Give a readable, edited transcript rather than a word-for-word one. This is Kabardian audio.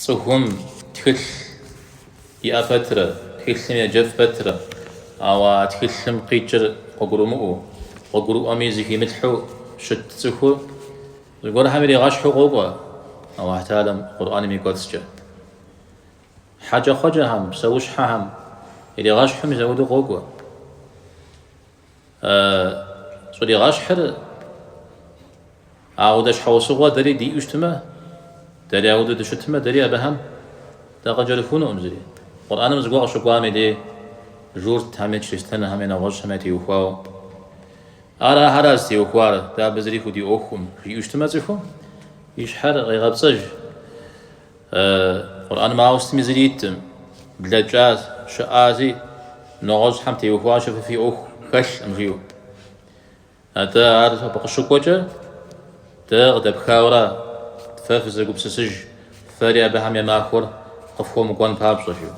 Цӏыхум тхылъ иӏэ пэтрэ, тхылъым еджэф пэтрэ, ауэ а тхылъым къикӏыр къыгурымыӏуэу, къыгурыӏуэми зыхимылъхьэу щыт цӏыхур зыгуэрхэм иригъэщхьу къокӏуэ Алыхь Тэхьэлам Къурӏэным и кӏуэцӏкӏэ. Хьэкӏэкхъуэкӏэхэм, псэущхьэхэм иригъэщхьу мис апхуэдэу къокӏуэ. Щӏригъэщхьыр ауэдэ щхьэусыгъуэ дэри диӏэу щытмэ, дэри ауэдэу дыщытмэ, дэри абыхэм дакъыкӏэрыхунукъым зыри. Къурӏэным зыгуэр къыщыкӏуам и дей журтхэми, чристэнхэми, нэгъуэщӏхэми ятеухуауэ. Ар ахэра зытеухуар, дэ абы зыри худиӏуэхукъым, жиӏэу щытмэ цӏыхум и щхьэр къегъэпцӏэж. Къурӏэным ауэ сытми зыри иткъым, блэкӏащ, щыӏази, нэгъуэщӏхэм теухуащи фэ фи ӏуэху хэлъкъым, жиӏэу. Атӏэ ар абы къыщыкӏуэкӏэ дэ къыдэпхауэра, фэ фызэгупсысыж, фэри абыхэм я махуэр къыфхуэмыкӏуэн папщӏэ, жиӏэу.